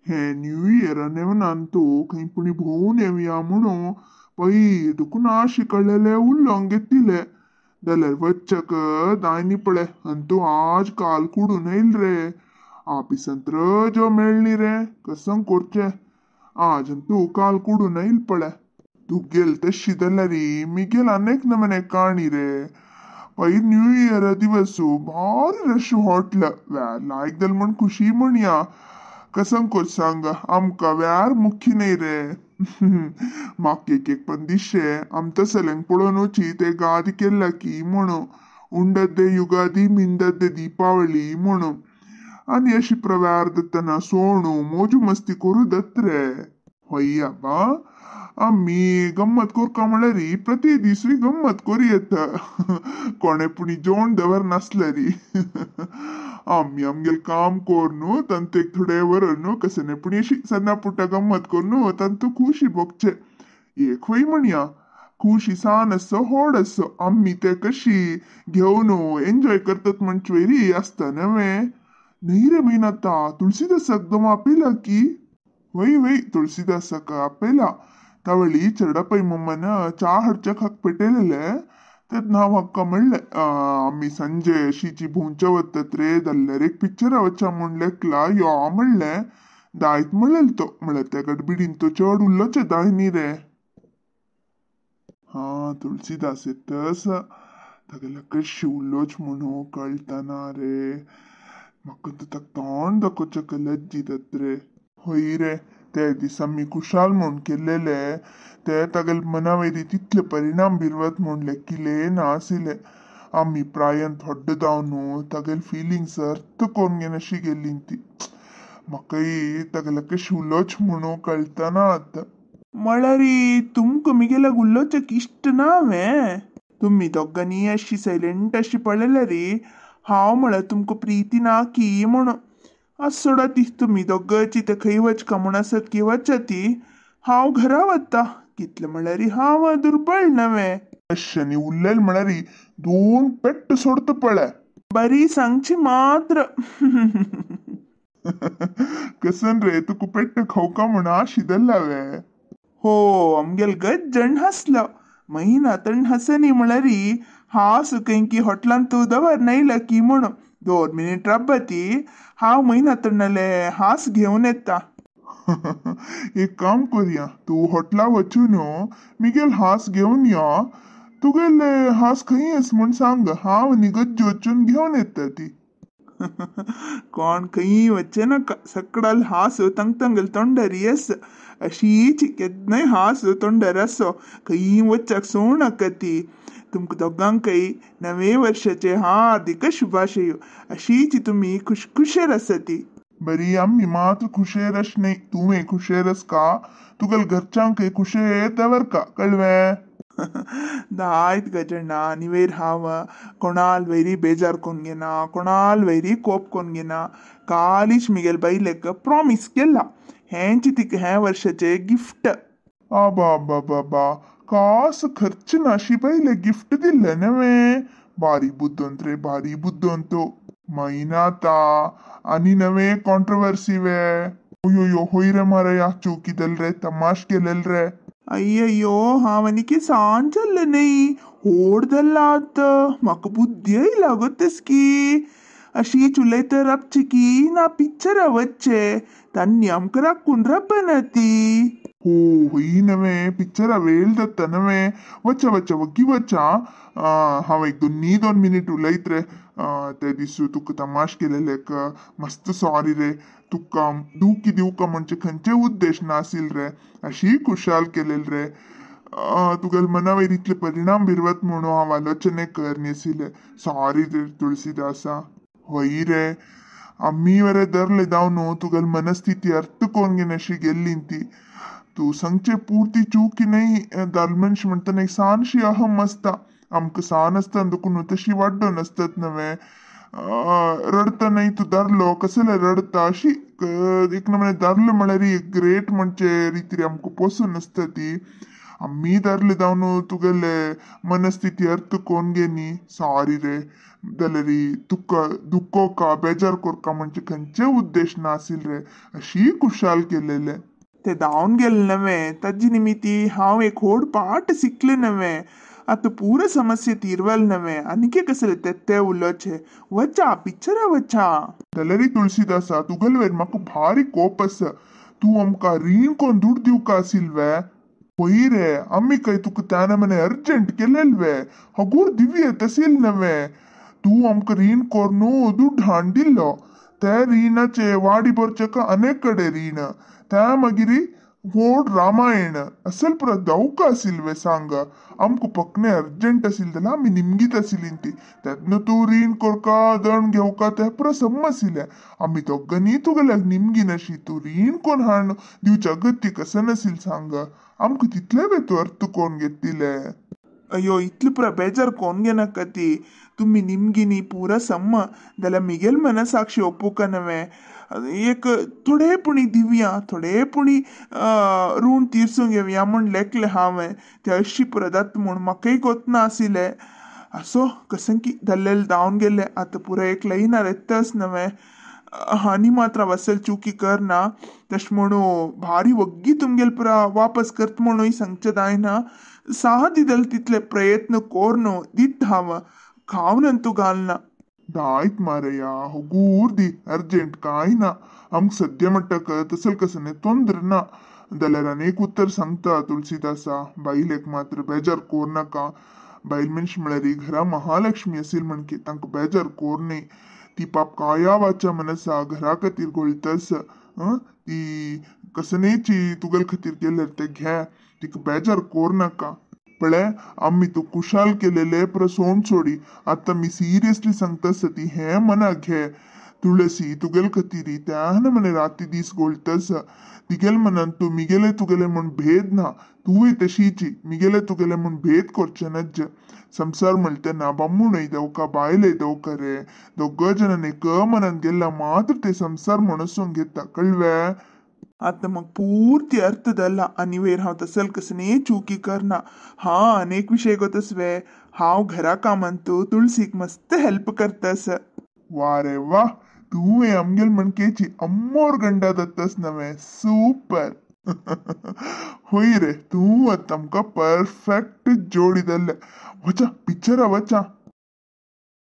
हे न्यू इयरा नेवनान तो खंय पुणी भोंवून येवया म्हणून पयर दुखून आशी कळ्ळेले उल्लोंग घेतिले जाल्यार वच्चक दायनी पळय अंतू आज काल कुडून येयल रे. आपिसांत रजो मेळ्ळी रे कसं करचें आज अंतू काल कुडून येयल पळय. तुगेल तशी जाल्यार मिगेल अनेक नमने काणी रे. पयर न्यू इयरा दिवस भारी रश हॉटल व्यार लायक दल म्हण खुशी म्हणया. कसं कर सांग आमकां व्यार मुख्य न्ही रे. म्हाका एक एक पण दिशे आमकां सल्यांक पळोवन वची ते गादी केला की म्हणून उंडद्दे युगादी मिंदद्दे दीपावली म्हणून आनी अशी प्रव्यार दत्तना सोणू मोजू मस्ती करू दत्त रे. हय आबा आमी गम्मत करका म्हळ्यार प्रति दिसूय गम्मत करी येता. कोणे पुणी जेवण दवर नासल्यारी आमी आमगेले काम करून तांतू एक थोडे व्हरून कसने पुणी अशी सन्ना पुट्टा गम्मत करून तांतू खुशी भोगचे. एक खंय म्हणया खुशी सान आसो होड आसो आमी ते कशी घेवन एन्जॉय करतात म्हणचे वयरी आसता नव्हे. न्ही रे म्हयना आतां तुळसीदासाक दम आपयला की? वय वय तुळसीदासाक आपयला. तवळी चेरडपै मम्मन चा हाडच्याक हाक पेटयलेले तेन्ना हांव हाका म्हणलें आमी संजे अशीची भोंवच्या वतात रे जाल्यार एक पिक्चरा वच्या म्हूण लेखला यो म्हणलें. दायत म्हणलेलो तो म्हळ्यार त्या गडबिडीन तो चड उल्लोचे दाय न्ही रे. हा तुळसीदास येतस तागेल्या कशी उल्लोच म्हणून कळटना रे. म्हाका तर ताका तोंड दाखोवच्याक लज्जी जाता रे. हय रे ते दीस आमी खुशाल म्हूण केल्लेले ते तागेले मना वयरी तितले परिणाम बिरवत म्हूण लेखिले नाशिल्ले. आमी प्रायन थोड्डो जावन तागेले फिलिंग्स अर्थ करून घेनाशी गेल्ली ती. म्हाकाय तागेले कशी उलोच म्हणून कळटना आतां. म्हळ्यार तुमकां मिगेल्या उलोवच्याक इश्ट ना हांवें. तुमी दोगांनी अशी सायलंट अशी पळयल्यार हांव म्हळ्यार तुमकां प्रिती ना की म्हणून. आज सोडा ती तुमी दोगांची ते खंय वचका म्हूण आसत की वचा ती. हांव घरा वता कितलें म्हळ्यार हांव दुर्बळ नव्हे. अश्यांनी उरलेल म्हळ्यार दोन पेट्ट सोडता पळय. बरी सांगची मात्र. कसन रे तुका पेट्ट खावका म्हूण आशी धरला वे? हो आमगेल गज्जण हसलो महिना तण हसनी म्हळ्यार हांव खंय की हॉटलांत तूं दवर नयला की म्हणून. 2 मिनीट राबती हांव म्हयना तणले हांस घेवन येता. एक काम करया तूं हॉटला वचून मिगेल हांस घेवन यो. तुगेले हांस खंय आस म्हूण सांग हांव आनी गज्जी वचून घेवन येता ती. कोण खंय वचचे नाका सकडाल हांस तांग तोंडार आस अशीच केन्नाय हांस तोंडार आसो खंय वच्चाक सोडूं नाका ती. तुमकां दोगांकय नवे वर्षाचे हार्दिक शुभाशय. अशीच तुमी खुशखुशेर आसती. बरी आमी मात्र खुशेर अश न्ही तुवें खुशेर आस का तुगेले घरच्यांकय खुशेर दवरका कळवें? दायत गजण्णा निवेर हांव कोणाल वैरी बेजार कोन्न घेना कोणाल वैरी कोप कोन्न घेना. कालीच मिगेल बायलेक प्रॉमीस केला हेंच तिका हें वर्षाचें गिफ्ट. आबा बाबा बा कास खर्च नाशी बायले गिफ्ट दिल्लें नव्हे. भारी बुद्दोंत रे भारी बुद्दोंत. मैना ता आनी नवे कॉन्ट्रोवर्सी वे. अयो होय रे माराया चौकी दल रे तमाश केलेल रे. अय्ययो हांव आनी की सांज जाल्लें न्ही होड जाल्ला आतां म्हाका बुद्धी येयला गो तसकी. अशीच उलयता राबची की ना पिक्चरा वच्चे तांणी आमकां राखून राबना ती. हो हय नव्हे पिक्चरा वेळ जाता नव्हे. वचा वचा वग्गी वचा. हांव एक दोन 2 मिनीट उलयत रे. ते दिसू तुका तमाश केलेलेक मस्त सॉरी रे. तुका दुखी दिवका म्हणजे खंयचे उद्देश नासील रे. अशी खुशाल केलेल रे. तुगेले मना वयर इतले परिणाम बिरवत म्हणून हांव आलोचने कर न्हेसिले. सॉरी रे तुळसीदासा. हय रे आमी वरे धरले जावन तुगेले मनस्थिती अर्थ करून घेनाशी गेल्ली ती. तूं सांगचे पुर्ती चूक न्ही दाल मनीस म्हणटना एक सानशी अहम आसता. आमकां सान आसतना देखून तशी वाड्डोन आसतात नव्हे. रडटनाय तूं दारलो कसले रडटा अशी एक नमने दारलो म्हळ्यार एक ग्रेट म्हणचे रितीर आमकां पोसून आसता ती. आमी धरले जावन तुगेले मनस्थिती अर्थ कोण घेनी सॉरी रे जाल्यार तुका दुखोवका बेजार करका म्हणजे खंयचे उद्देश नासील रे अशी खुशाल केलेले. ते धांवन गेले नव्हे ताजी निमित्ती हांव एक होड पाठ शिकले नव्हे. आतां पुरा समस्या तीरवल नव्हे आनीक कसले ते उलोवचे वचा पिक्चरा वचा. जाल्यार तुळसीदासा तुगेले वयर म्हाका भारी कोप आसा. तूं आमकां रीण कोण दुड दिवका आसील वे? पळय रे आमी काय तुका त्या मने अर्जंट केलेल वे? हगूर दिव्य तसील नव्हे. तूं आमकां रीण कोरून दुड हाडून दिल्लो त्या रिणाचे वाडी भरचेका अनेक कडेन रीण त्या मागीर व्हड रामायण असल पुरा दवका आसील वे सांग. आमकां पकणे अर्जंट आसील जाल्यार आमी निमगीत आशिल्ली ती तेन्ना तूं रीण करका दण घेवका ते पुरा सम आशिल्लें. आमी दोगांनी तुगेल्याक निमगीन अशी तूं रीण कोण हाडून दिवच्या अगत्य कसं नासील सांग. आमकां तितले वे तूं अर्थ कोण घेतिले? अय्यो इतले पुरा बेजार कोण घेनाका ती तुमी निमगिनी पुरा सम्म जाल्यार मिगेल मनसाक्षी ओप्पुका नव्हे. एक थोडे पुणी दिवया थोडे पुणी ऋण तिरसूंक घेवया म्हूण लेखलें हांवें ते अशी पुरा जाता म्हूण म्हाकाय गोतना आशिल्लें. असो कसं की धरलेलें धांवन गेलें. आतां पुरा एक लयनार येतच नव्हे. आनी मात्र हांव असल चुकी करना तशें म्हणून भारी वग्गी तुमगेले पुरा वापस करता म्हणूय सांगचें जायना. साह दिदल तितले प्रयत्न कोरून दित हांव खावन तूं घालना. दायत मारया हगूर दी अर्जंट काय ना. आमकां सद्या म्हणटक तसल कसं तोंद्र ना. जाल्यार आनी एक उत्तर सांगता तुळसीदासा बायलेक मात्र बेजार कोर नाका. बायल मनीस म्हळ्यार घरा महालक्ष्मी असील म्हणके तांकां बेजार कोर न्ही. ती पाप काया वाचा मनसा घरा खातीर घोळटस ती कसनेची तुगेल खातीर केल्यार ते घे तिका बेजार कोर नाका. पळय आमी तूं कुशाल केलेले पुरा सोंड सोडी. आतां मी सिरियसली सांगता ती हें मना घे. तुळसी तुगेल खातीर त्यान मने राती दीस घोळटस. तिगेल मनान तूं मिगेले तुगेले म्हूण भेद ना. तुवें तशीची मिगेले तुगेले म्हूण भेद करचें नज्ज. संसार म्हणटा बामूणय दवका बायलय दवका रे दोग जणांनी एक मनान गेल्ला मात्र ते संसार म्हणसून घेता कळवे. आतां म्हाका पुर्ती अर्थ जाला आनी वयर हांव तसल कसने चुकी करना. हां आनी एक विशय गोतस वे हांव घरा कामांत तुळसीक मस्त हेल्प करतास. वा रे वा तुवें आमगेल म्हणकेची अम्मोर गंडा दत्तस नव्हे सुपर. होय रे तूं आतां आमकां परफेक्ट जोडी जाल्ले. वचा पिक्चरा वचा.